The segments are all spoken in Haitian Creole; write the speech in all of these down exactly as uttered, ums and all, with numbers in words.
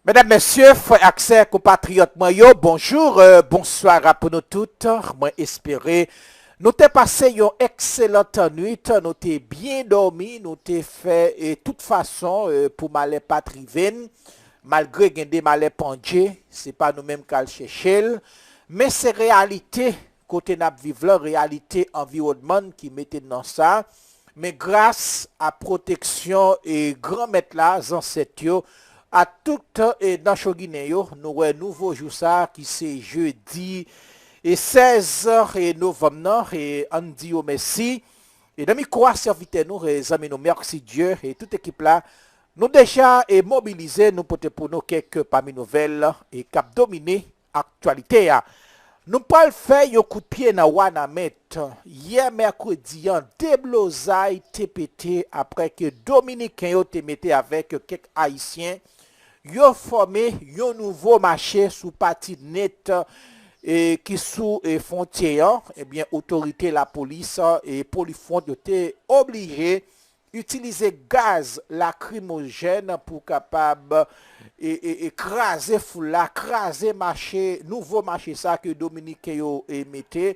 Medam, mesye, frè ak sè, konpatriyòt mwen yo, bonjou, euh, bonswa pou nou tout. Mwen espere nou te pase yon ekselan nwit, nou te byen dòmi, nou te fè, e, tout fason, euh, pou malè pa t rive n. Malgre gen de malè pandje, se pa nou menm k al chèche l, men se reyalite kote n ap viv lan, reyalite anviwònman n ki mete n nan sa. Men gras a pwoteksyon e Granmèt la, zansèt yo, a tout e Nanchoginen yo, nou wè nouvo jou sa a ki se jedi e sèz e novanm nan, e ann di yo mèsi. E nan mikwo a sèvitè nou, e zanmi nou Mercdieu e tout ekip la, nou deja e mobilize, nou pote pou nou kèk pami nouvèl e k ap domine aktyalite a. Nou pral fè yon kout pye nan Wanament. Yè mèkredi an, deblozay te pete apre ke Dominiken yo te mete avèk kèk Ayisyen. Yo fòme yon nouvo mache sou pati nèt, e, ki sou, e, fwontyè an. Ebyen, otorite lapolis, e, Polifront yo te oblije itilize gaz lakrimojèn pou kapab, e, e, e, kraze foul la, kraze mache, nouvo mache sa ke Dominiken yo, e, mete.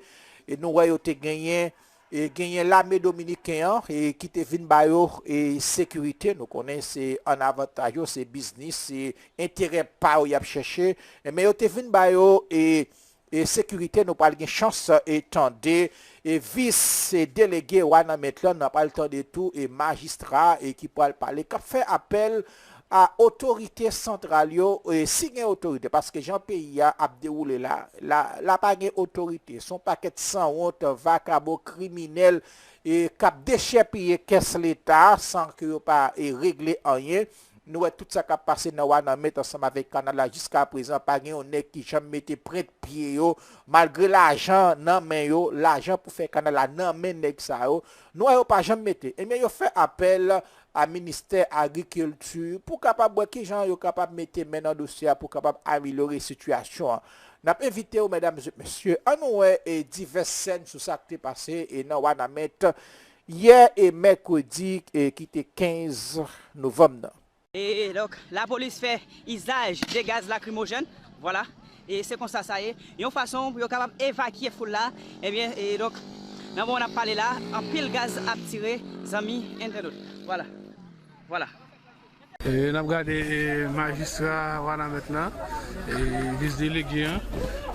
E nou wè yo te genyen, e, genyen lame dominiken an, e, ki te vin ba yo, e, sekirite. Nou konnen se an avantaj yo, se biznis, se enterè pa yo y ap chèche. E, men yo te vin ba yo, e, e sekirite, nou pral gen chans, e, tande, e, vis, e, delege Wanament lan, n ap pral tande tou, e, majistra, e, ki pral pale, k ap fè apèl a otorite santral yo, e, si gen otorite, paske jan peyi a ap dewoule la, la, la pa gen otorite. Se yon pakèt sanwont, vakabon, kriminèl, e, k ap dechèpiye kès Leta san ke yo pa, e, regle anyen. Nou wè tout sa k ap pase nan Wanament ansanm avèk kanal la. Jiska prezan, pa gen yon nèg ki janm mete pwent pye yo, malgre lajan nan men yo, lajan pou fè kanal la nan men nèg sa yo. Nou wè yo pa janm mete. Ebyen, yo fè apèl a ministè agrikilti pou kapab wè kijan yo kapab mete men nan dosye a pou kapab amelyore sitiyasyon an. N ap envite w, medam e mesye, ann wè, e, divès sèn sou sa k te pase, e, nan Wanament yè e mèkredi, e, ki te kenz novanm nan. E donk, lapolis fè izaj de gaz lakrimojèn, vwala. E se konsa sa ye. Yon fason pou yo kapab evakye foul la. Ebyen, e donk, nan moman n ap pale la, anpil gaz ap tire, zanmi entènot. Vwala. Vwala. E n ap gade, e, majistra Wanament lan, e, vis delege an,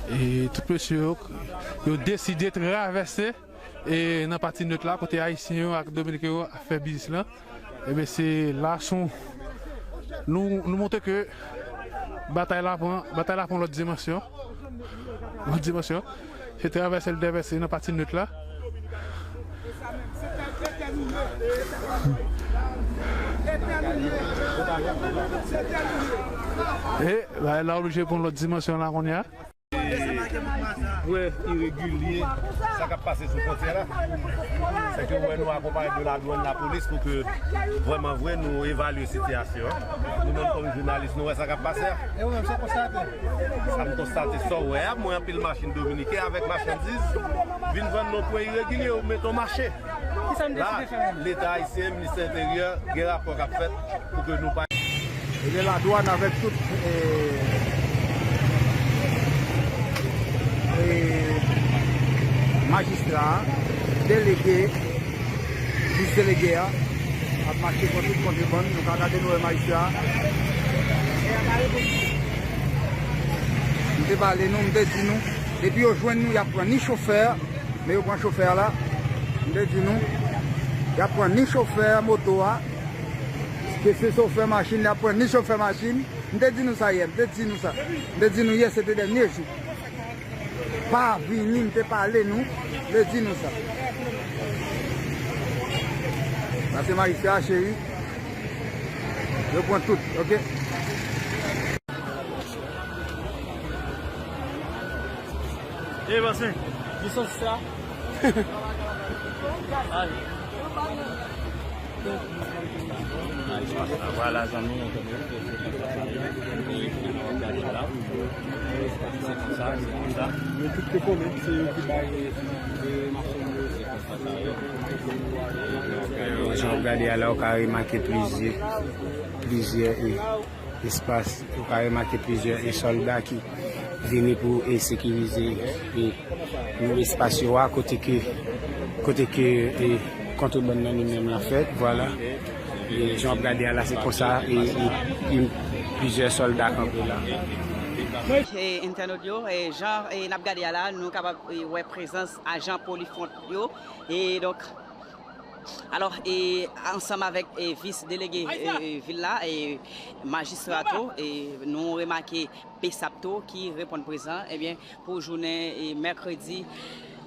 e tout mesye yo, yo deside travèse, e, nan pati nèt la, kote Ayisyen yo ak Dominiken yo ap fè biznis lan. Ebyen, se la son nou, nou montre ke batay la pran, batay la pran lòt dimansyon. Lòt dimansyon. Se travèse l travèse nan pati nèt la. E la, la oblije pran lòt dimansyon la kounye a. Vrè iregilye sa k ap pase sou fwontyè la. Se ke wè nou akonpaye de la dwàn, lapolis pou ke vrèman vre nou evalye sitiyasyon an. Nou menm kòm jounalis, nou wè sa k ap pase a. E ou menm, sa w konstate? Sa m konstate, sa w wè a, m wè anpil machin dominiken avèk machandiz vin vann nan pwen iregilye, ou mete yon mache. La, Leta ayisyen, Ministè Enteryè, gen rapò k ap fèt pou ke nou pa. Ebyen, ladwàn avèk tout, e, e, majistra a, delege, vis delege a, ap mache pran tout kontrebann. Nou ka gade, nou wè majistra a. M te pale nou, m te di nou, depi yo jwenn nou, y ap pran ni chofè, men yo pran chofè a la. M te di nou, y ap pran ni chofè moto a, ke se chofè machin, y ap pran ni chofè machin. M te di nou sa yè, m te di nou sa. M te di nou yè, se te dènye jou. Pa vini, m te pale nou, m te di nou sa. Sa se majistra a, cheri. Yo pran tout, oke? E, pase. Ki sans sa? Ay. Vwala, zanmi, entènot, se konsa sa ye. Se konsa, se konsa. Yo tout te konnen, se yo ki bay, e, machin yo. Se konsa sa ye. E, donk, e, jan w ap gade a la, ou ka remake plizyè, plizyè, e, Espas, ou ka remake plizyè e sòlda ki vini pou e sekirize e yon espas yo a kote ke kote ke e kontrebann nan li menm la fèt, vwala. E jan w ap gade a la, se konsa e, e, e plizyè sòlda kanpe la. E entènot yo, e jan e n ap gade a la, nou kapab e wè prezans ajan Polifront yo. E donk, alò, e ansanm avèk e vis delege e, e vil la, e majistra tou, e nou remake BSAP tou ki reponn prezan, ebyen, pou jounen e mèkredi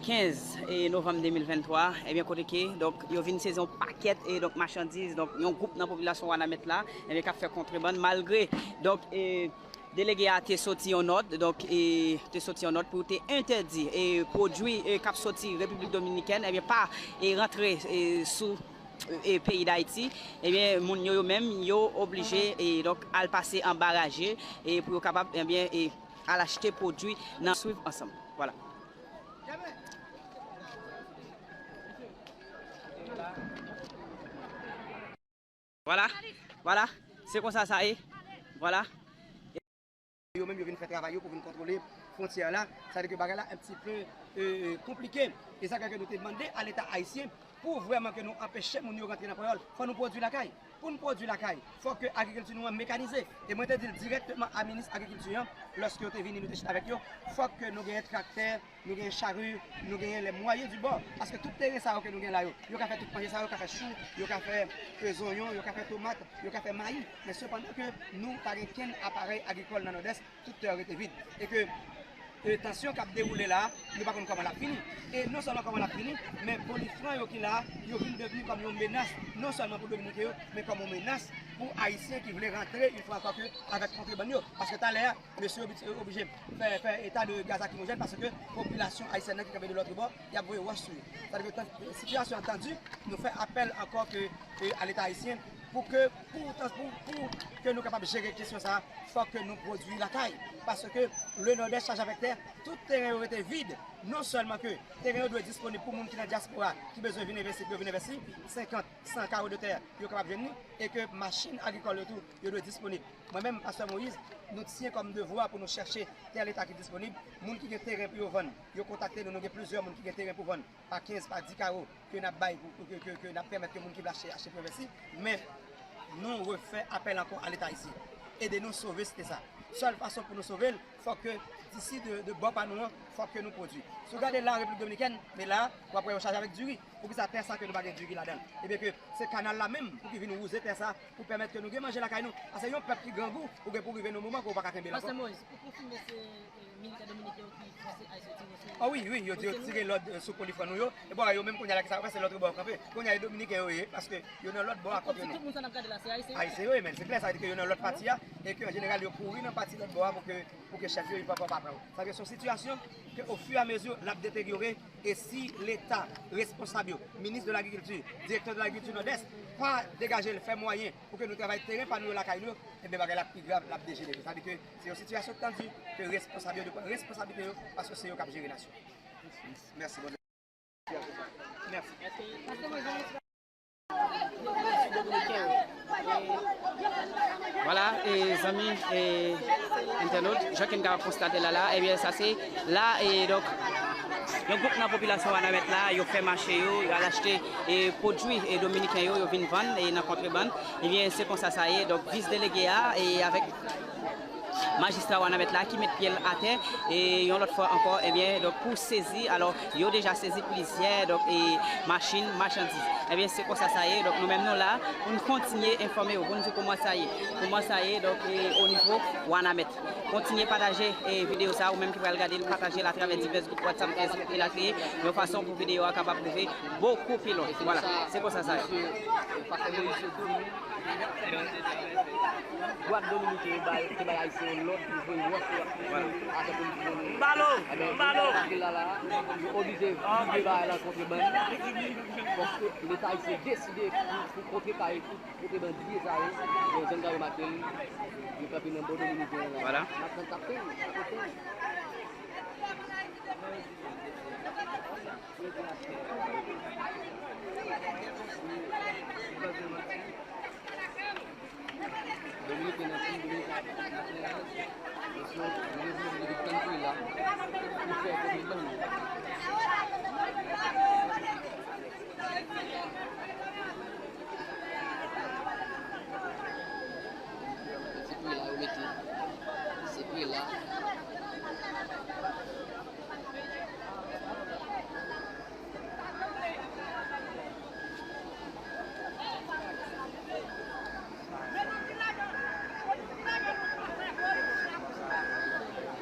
kenz e novanm de mil venntwa, ebyen, kote ke, donk, yo vin sezi yon pakèt e, donk, machandiz, donk, yon gwoup nan popilasyon Wanament la, ebyen, k ap fè kontrebann, malgre, donk, e delege a te soti yon nòt, donk, e te soti yon nòt pou te entèdi e pwodui e k ap soti Repiblik Dominikèn, ebyen, pa e rantre e sou e peyi Dayiti, ebyen, moun yo, yo menm, yo oblije e, donk, al pase anba raje e pou yo kapab, ebyen, e al achte pwodui nan swiv ansanm. Vwala. Vwala, vwala, se konsa sa ye. Vwala. Yo menm yo vin fè travay yo pou vin kontwole fwontyè la. Sa vle di ke bagay la un petit peu e, e, konplike. E sa fè ke nou te mande a Leta ayisyen pou vrèman ke nou anpeche moun yo rantre nan panyòl. Fò nou pwodui lakay. Pou n pwodui lakay, fòk ke agrikilti nou an mekanize. E mwen te di l dirèkteman a minis agrikilti an, lòske yo te vini, nou te chita avèk yo, fòk ke nou genyen traktè, nou genyen chari, nou genyen les moyens du bord. Paske tout teren sa yo ke nou gen la yo, yo ka fè tout manje sa yo, yo ka fè chou, yo ka fè e, zonyon, yo ka fè tomat, yo ka fè mayi. Men sepandan ke nou pa gen kenn aparèy agrikòl nan Nòdès, tout tè yo rete vid. E ke e, tansyon k ap dewoule la, nou pa konn kòman l ap fini. E non sèlman kòman l ap fini, men Polifront yo ki la, yo vin devni kòm yon menas, non sèlman pou Dominiken yo, men kòm yon menas pou Ayisyen ki vle rantre, yon fwa ankò, ke avèk kontrebann yo. Paske talè a, mesye yo oblije fè, fè eta de gaz lakrimojèn paske popilasyon ayisyèn nan ki kanpe de lòt bò, y ap voye wòch sou yo. Sa vle di ke tan, sitiyasyon an tandi, nou fè apèl ankò ke, e, a Leta ayisyen pou ke, pou, pou, pou ke nou kapab jere kesyon sa a, fòk ke nou pwodui lakay. Paske le Nòdès chaje avèk tè, tout teren yo rete vid. Non sèlman ke teren yo dwe disponib pou moun ki nan dyaspora, ki bezwen vin envesti, pou yo vin envesti, senkant, san kawo de tè, yo kapab jwenn li, e ke machin agrikòl yo tou, yo dwe disponib. Mwen menm, Pastè Moïse, nou t siyen kòm devwa pou nou chèche tè Leta ki disponib. Moun ki gen teren pou yo vann, yo kontakte nou, nou gen plizyè moun ki gen teren pou vann, pa kenz, pa dis kawo, ke n ap bay, pou, pou ke, ke, ke n ap pèmèt ke moun ki vle achte, achte pou envesti. Men, nou refè apèl ankò a Leta ayisyen. Ede nou sove site sa. Sèl fason pou nou sove l, fòk ke disi de, de bò pa nou an, fòk ke nou pwodui. Si w gade la, Repiblik Dominikèn, men la, w ap wè yo chaje avèk diri. Poukisa tè sa ke nou pa gen diri ladan l? Ebyen ke se kanal la menm pou ki vin wouze tè sa, pou pèmèt ke nou gen manje lakay nou. Paske yon pèp ki grangou, ou gen pou rive nan moman ke ou pa ka kenbe l ankò. Pastè Moïse, pou konfime se, e, militè dominiken yo ki fòse Ayisyen tire sou... O wi, wi, yo di yo tire lòd, e, sou Polifront nou yo. E bon, yo menm kounye a la ki sa yo fè, se lòt bò yo kanpe. Kounye a e Dominiken yo ye, paske yo nan lòt bò a kont yo. Tout moun sa n ap gade la, se Ayisyen yo? Ayisyen yo ye, men se klè, sa vle di ke yo nan lòt pati a, e ke an jeneral yo kouri nan pati lòt bò a pou ke, pou ke chèf yo, yo pa, pa, pa pran yo. Sa vle di se yon sitiyasyon ke, au fur et à mesure, l ap deteryore, e si Leta, responsab yo, minis de lagrikilti, direktè de lagrikilti Nòdès, pa degaje l, fè mwayen pou ke nou travay teren pa nou yo lakay nou yo, ebyen bagay la pi grav, l ap dejenere. Sa vle di ke se yon sitiyasyon k tandi, ke responsab yo dwe pran responsablite yo, paske se yo k ap jere nasyon. Mèsi, bon. Mèsi. Vwala, e, zanmi, e, entènot, jan ke n kapab konstate la, la, ebyen, sa se la, e, donk, yon gwoup nan popilasyon Wanament la, yo fè mache yo, yo al achte, e, pwodui, e, dominiken yo, yo vin vann, e, nan kontrebann. Ebyen, se konsa sa ye. Donk, vis delege a, e, avèk majistra Wanament la ki met pye l atè, e yon lòt fwa ankò, ebyen, donk, pou sezi, alò, yo deja sezi plizyè, donk, e machin, machandiz. Ebyen, se konsa sa ye. Donk, nou menm nou la pou n kontinye enfòme yo, pou n di kòman sa ye, kòman sa ye, donk, e o nivo Wanament. Kontinye pataje, e videyo sa, ou menm ki pral gade l, pataje l atravè divès gwoup WhatsApp, Facebook, elatriye, yon fason pou videyo a kapab rive bokou pi lwen. Vwala, se konsa sa ye. Pastè Moïse di, dwat dominiken yo bay, te bay Ayisyen yo lòd pou voye wòch yo atè Polifront yo. Balo, balo. Yo oblije vide bagay la kontrebann. Paske Leta ayisyen deside pou, pou kontrepare tout kontrebandye sa yo. Bon, jan n ka remake l, yo kanpe nan bò dominiken an la. Vwala. N ap tann, n ap tann, n ap tann. Dominiken nan kou, Dominiken Se prela yo mete. Se prela.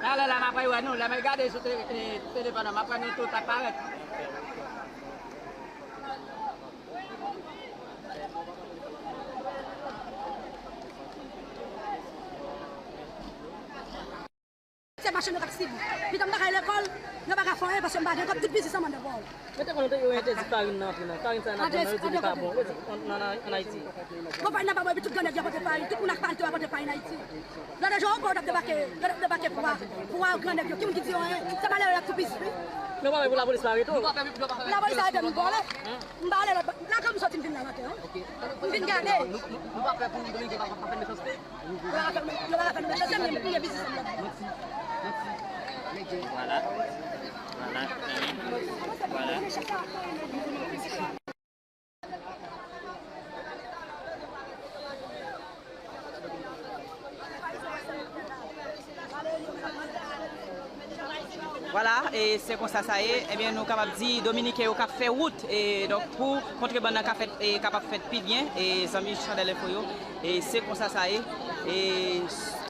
Talè la m ap wè nou, lè m gade sou te- e, telefòn nan, m ap wè nou tout ap parèt. Se mache nou k ap sibi. Pitit m pa ka al lekòl, nou pa ka fè anyen paske m pa gen kòb, tout biznis an mande pou ou. Mete konnen yo entèdi farin nan antre nan. Farin sa nan pran nan, yo di li pa bon. Yo di an, an, an Ayiti. Bon, farin nan pa bon, epi tout gran nèg yo pote farin, tout moun ak palto yo pote farin Ayiti. Lòt jou ankò, yo t ap debake, yo t ap debake pou a, pou a gran nèg yo. Ki moun ki di yo anyen? Se malere y ap tou biznis. Men w pa wè pou lapolis pa arete w? Lapolis arete m, m vole. M pa ale lòt bò. La kòm m sòti m vin la maten an. M vin gade. Nou pa pè pou Domiken pa fè mechanste. Yo pa ka fè nou mechanste, men m touye biznis m lòt bò. Vwala. Vwala. Vwala. Vwala, e se konsa sa ye. Ebyen, nou kapab di Dominiken yo k ap fè wout, e donk pou kontrebann nan ka fèt, e kapab fèt pi byen, e zanmi Chandèl Enfo yo, e se konsa sa ye. E